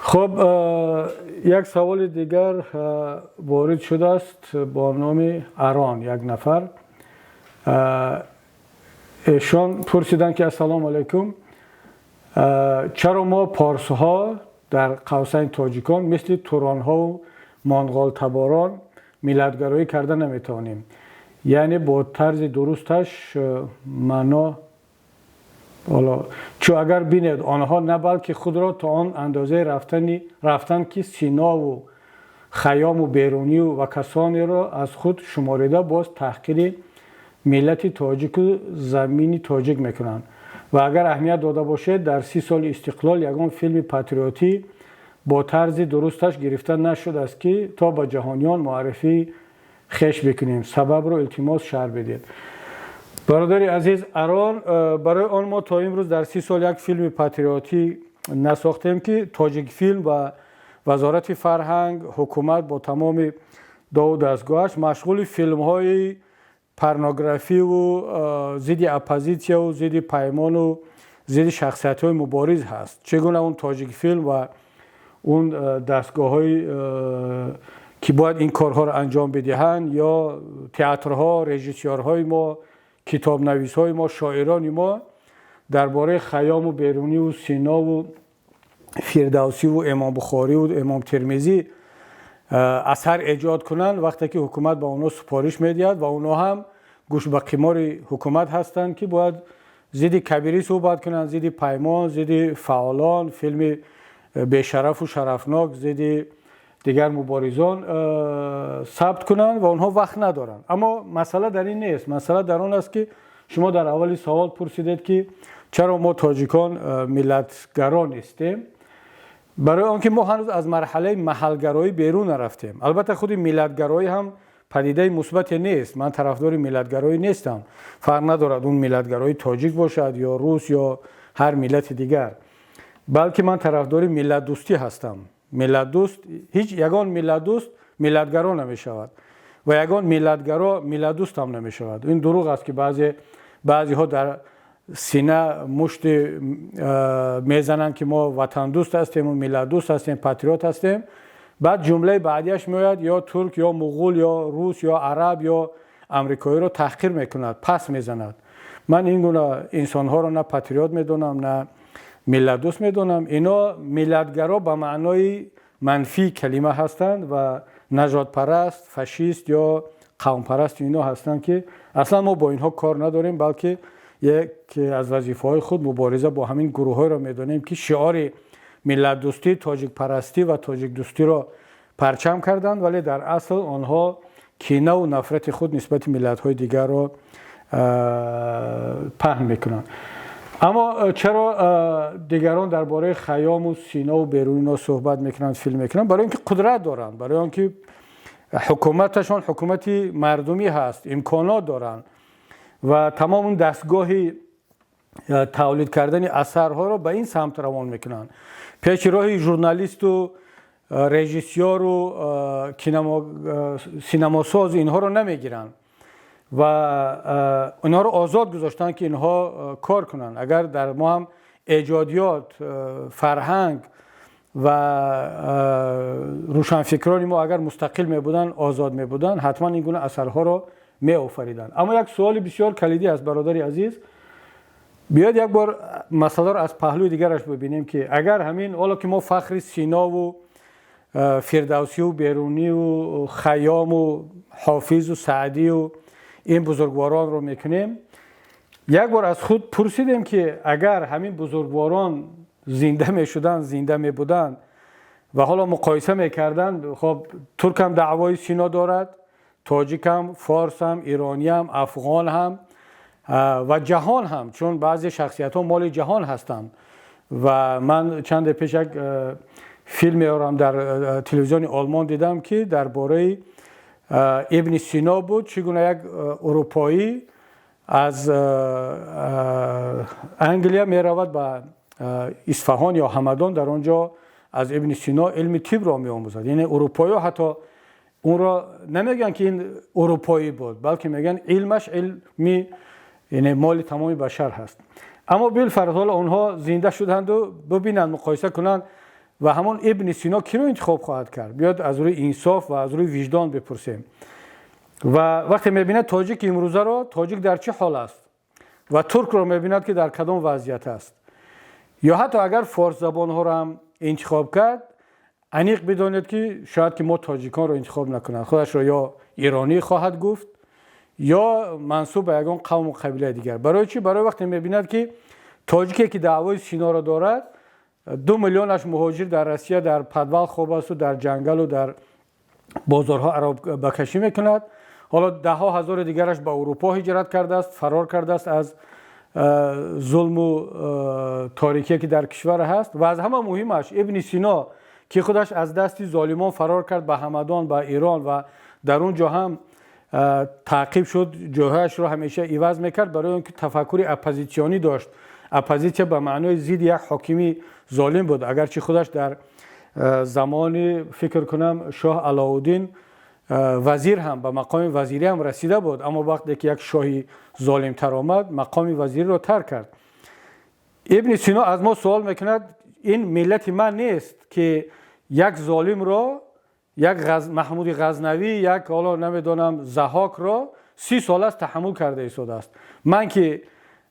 Хуб, як саволи дигар ворид шудааст бо номи Арон як нафар. Эшон пурсиданд, ки ассалому алайкум, чаро мо порсҳо, дар қавсайн тоҷикон, мисли туронҳову монғолтаборон миллатгароӣ карда наметавонем, яъне бо тарзи дурусташ маъно ҳоло чу агар бинед, онҳо на балки худро то он андозаи рафтанд, ки Синову Хайёму Берунию ва касонеро аз худ шуморида, боз таҳқири миллати тоҷику замини тоҷик мекунанд. Ва агар аҳамият дода бошед, дар 30 соли истиқлол ягон филми патриотӣ бо тарзи дурусташ гирифта нашудааст, ки то ба ҷаҳониён муаррифии хеш бикунем. Сабабро, илтимос, шарҳ бидиҳед. Бародари азиз Арон, барои он мо то имрӯз дар 30 сол як филми патриотӣ насохтем, ки Тоҷикфилм ва Вазорати фарҳанг, ҳукумат бо тамоми дову дастгоҳаш машғули филмҳои порнографиву зидди оппозитсияву зидди Паймону зидди шахсиятҳои мубориз ҳаст. Чӣ гуна он Тоҷикфилм ва он дастгоҳҳои, ки бояд ин корҳоро анҷом бидиҳанд, ё театрҳо, режиссёрҳои мо, китобнависҳои мо, шоирони мо дар бораи Хайёму Беруниву Синову Фирдавсиву Имом Бухориву Имом Термизӣ асар эҷод кунанд, вақте ки ҳукумат ба онҳо супориш медиҳад ва онҳо ҳам гӯш ба қимори ҳукумат ҳастанд, ки бояд зидди Кабирӣ суҳбат кунанд, зидди Паймон, зидди фаъолон, филми бешарафу шарафнок зидди дигар муборизон сабт кунанд ва онҳо вақт надоранд. Аммо масъала дар ин нест. Масъала дар он аст, ки шумо дар аввали савол пурсидед, ки чаро мо тоҷикон миллатгаро нестем. Барои он ки мо ҳанӯз аз марҳалаи маҳалгароӣ берун нарафтем. Албатта, худи миллатгароӣ ҳам падидаи мусбате нест. Ман тарафдори миллатгароӣ нестам, фарқ надорад, он миллатгарои тоҷик бошад ё рус ё ҳар миллати дигар, балки ман тарафдори миллатдӯстӣ ҳастам. Миллатдӯст, ҳеҷ ягон миллатдӯст миллатгаро намешавад ва ягон миллатгаро миллатдӯст ҳам намешавад. Ин дурӯғ аст, ки баъзеҳо дар сина мушти мезананд, ки мо ватандӯст ҳастему миллатдӯст ҳастем, патриот ҳастем. Баъд ҷумлаи баъдиаш меояд, ё турк, ё муғул, ё рус, ё араб, ё амрикоиро таҳқир мекунад, пас мезанад. Ман ин гуна инсонҳоро на патриот медонам, на миллатдӯст медонам. Ино миллатгаро ба маънои манфии калима ҳастанд ва нажодпараст, фашист ё қавмпараст ино ҳастанд, ки аслан мо бо инҳо кор надорем, балки яке аз вазифаҳои худ мубориза бо ҳамин гурӯҳҳоеро медонем, ки шиори миллатдӯстӣ, тоҷикпарастӣ ва тоҷикдӯстиро парчам карданд, вале дар асл онҳо кинаву нафрати худ нисбати миллатҳои дигарро паҳн мекунанд. Аммо чаро дигарон дар бораи Хайёму Синову Берунино суҳбат мекунанд, филм мекунанд? Барои он ки қудрат доранд, барои он ки ҳукуматашон ҳукумати мардумӣ ҳаст, имконот доранд ва тамом он дастгоҳи тавлид кардани асарҳоро ба ин самт равон мекунанд. Пеши роҳи журналисту режиссёру синамосоз инҳоро намегиранд ва инҳоро озод гузоштанд, ки инҳо кор кунанд. Агар дар мо ҳам эҷодиёт, фарҳанг ва рӯшанфикрони мо агар мустақил мебуданд, озод мебуданд, ҳатман ин гуна асарҳоро меофариданд. Аммо як суоли бисёр калидӣ аст, бародари азиз. Биёед, як бор масъаларо аз паҳлӯи дигараш бибинем, ки агар ҳамин ҳоло ки мо фахри Синову Фирдавсию Берунию Хайёму Ҳофизу Саъдию ин бузургворонро мекунем, як бор аз худ пурсидем, ки агар ҳамин бузургворон зинда мешуданд, зинда мебуданд ва ҳоло муқоиса мекарданд, хоб, туркам даъвои Сино дорад, тоҷикам, форсам, ирониям, афғон ҳам ва ҷаҳон ҳам, чун баъзе шахсиятҳо моли ҷаҳон ҳастанд. Ва ман чанде пеш як филмеро дар телевизиони Олмон дидам, ки дар бораи Ибни Сино буд, чӣ гуна як урупоӣ аз Англия меравад ба Исфаҳон ё Ҳамадон, дар он ҷо аз Ибни Сино илми тибро меомӯзад. Яъне урупоиҳо ҳатто онро намегӯянд, ки ин урупоӣ буд, балки мегӯянд, илмаш илми, яъне моли тамоми башар ҳаст. Аммо билфарз ҳоло онҳо зинда шуданду бубинанд, муқоиса кунанд. Ва ҳамон Ибни Сино киро интихоб хоҳад кард? Биёд, аз рӯи инсоф ва аз рӯи виҷдон бипурсем. Ва вақте мебинад тоҷики имрӯзаро, тоҷик дар чӣ ҳол аст, ва туркро мебинад, ки дар кадом вазъият аст, ё ҳатто агар форсзабонҳоро ҳам интихоб кард, аниқ бидонед, ки шояд ки мо тоҷиконро интихоб накунад. Худашро ё иронӣ хоҳад гуфт, ё мансуб ба ягон қавму қабилаи дигар. Барои чӣ? Барои вақте мебинад, ки тоҷике, ки даъвои Синоро дорад, 2 миллионаш муҳоҷир дар Россия дар подвал хоб асту дар ҷангалу дар бозорҳо аробакашӣ мекунад, ҳоло даҳҳо ҳазори дигараш ба Аврупо ҳиҷрат кардааст, фарор кардааст аз зулму торикие, ки дар кишвар ҳаст. Ва аз ҳама муҳимаш, Ибни Сино, ки худаш аз дасти золимон фарор кард ба Ҳамадон, ба Ирон, ва дар он ҷо ҳам таъқиб шуд, ҷойҳояшро ҳамеша иваз мекард, барои он ки тафаккури оппозитсионӣ дошт. Оппозитсия ба маънои зидди як ҳокими золим буд. Агарчи худаш дар замони, фикр кунам, шоҳ Алоуддин вазир ҳам, ба мақоми вазирӣ ҳам расида буд, аммо вақте ки як шоҳи золимтар омад, мақоми вазириро тарк кард. Ибни Сино аз мо суол мекунад: ин миллати ман нест, ки як золимро, як Маҳмуди Ғазнавӣ, як ҳоло намедонам Заҳокро 30 сол аст таҳаммул карда истодааст? Ман ки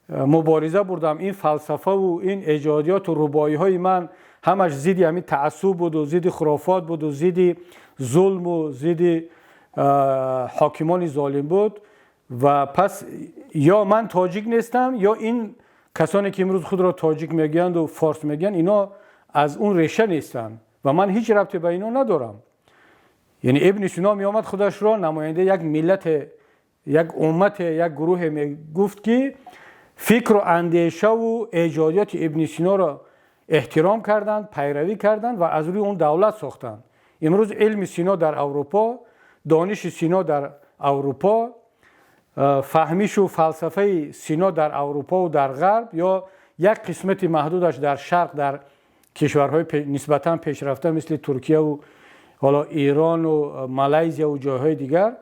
мубориза бурдам, ин фалсафаву ин эҷодиёту рубоиҳои ман ҳамаш зидди ҳамин таассуб буду зидди хурофот буду зидди зулму зидди ҳокимони золим буд. Ва пас ё ман тоҷик нестам, ё ин касоне, ки имрӯз худро тоҷик мегӯянду форс мегӯянд, ино аз он реша нестанд ва ман ҳеҷ рабте ба ино надорам. Яъне Ибни Сино меомад, худашро намояндаи як миллате, як уммате, як гурӯҳе мегуфт, ки фикру андешаву эҷодиёти Ибни Синоро эҳтиром карданд, пайравӣ карданд ва аз рӯи он давлат сохтанд. Имрӯз илми Сино дар Аврупо, дониши Сино дар Аврупо, фаҳмишу фалсафаи Сино дар Аврупову дар Ғарб, ё як қисмати маҳдудаш дар Шарқ, дар кишварҳои нисбатан пешрафта, мисли Туркияву ҳоло Ирону Малайзияву ҷойҳои дигар.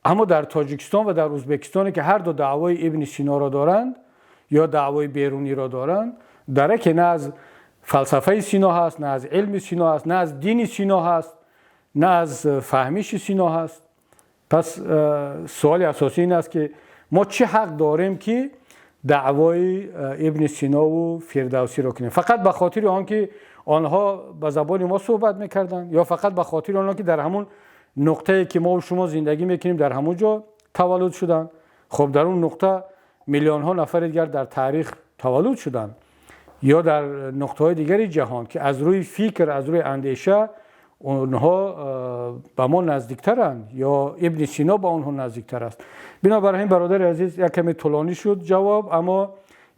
Аммо дар Тоҷикистон ва дар Ӯзбекистоне, ки ҳар ду даъвои Ибни Синоро доранд ё даъвои Беруниро доранд, дараке на аз фалсафаи Сино ҳаст, на аз илми Сино ҳаст, на аз дини Сино ҳаст, на аз фаҳмиши Сино ҳаст. Пас суоли асосӣ ин аст, ки мо чӣ ҳақ дорем, ки даъвои Ибни Синову Фирдавсиро кунем? Фақат ба хотири он ки онҳо ба забони мо суҳбат мекарданд, ё фақат ба хотири он ки дар ҳамун нуқтае, ки мо шумо зиндагӣ мекунем, дар ҳамун ҷо таваллуд шуданд? Хуб, дар он нуқта миллионҳо нафари дигар дар таърих таваллуд шуданд, ё дар нуқтаҳои дигари ҷаҳон, ки аз рӯи фикр, аз рӯи андеша онҳо ба мо наздиктаранд ё Ибни Сино ба онҳо наздиктар аст. Бинобар ҳамин, бародари азиз, як каме тӯлонӣ шуд ҷавоб, аммо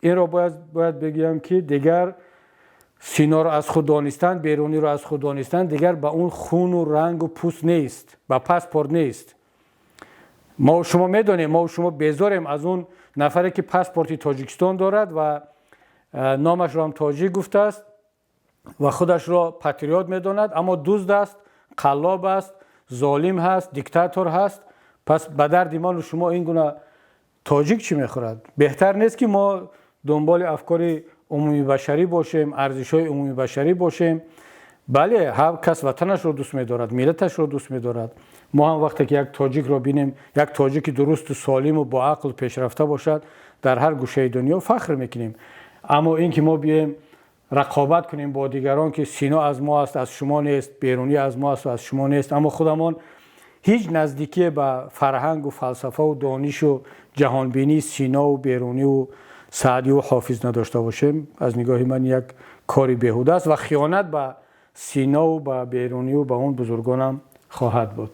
инро бояд бигӯям, ки дигар Синоро аз худ донистан, Беруниро аз худ донистан дигар ба он хуну рангу пӯст нест, ба паспорт нест. Мо шумо медонем, мо шумо безорем аз он нафаре, ки паспорти Тоҷикистон дорад ва номашро ҳам тоҷик гуфтааст ва худашро патриот медонад, аммо дузд аст, қаллоб аст, золим ҳаст, диктатор ҳаст. Пас ба дарди ману шумо ин гуна тоҷик чӣ мехӯрад? Беҳтар нест, ки мо дунболи афкори умумибашарӣ бошем, арзишҳои умумибашарӣ бошем? Бале, ҳар кас ватанашро дӯст медорад, миллаташро дӯст медорад. Мо ҳам вақте ки як тоҷикро бинем, як тоҷики дурусту солиму боақлу пешрафта бошад, дар ҳар гӯшаи дунё фахр мекунем. Аммо ин ки мо биёем рақобат кунем бо дигарон, ки Сино аз мо аст, аз шумо нест, Берунӣ аз мо аст, аз шумо нест, аммо худамон ҳеҷ наздикие ба фарҳангу фалсафаву донишу ҷаҳонбинии Синову Беруниву Саъдиву Ҳофиз надошта бошем, аз нигоҳи ман як кори беҳуда аст ва хиёнат ба Синову ба Беруниву ба он бузургонам хоҳад буд.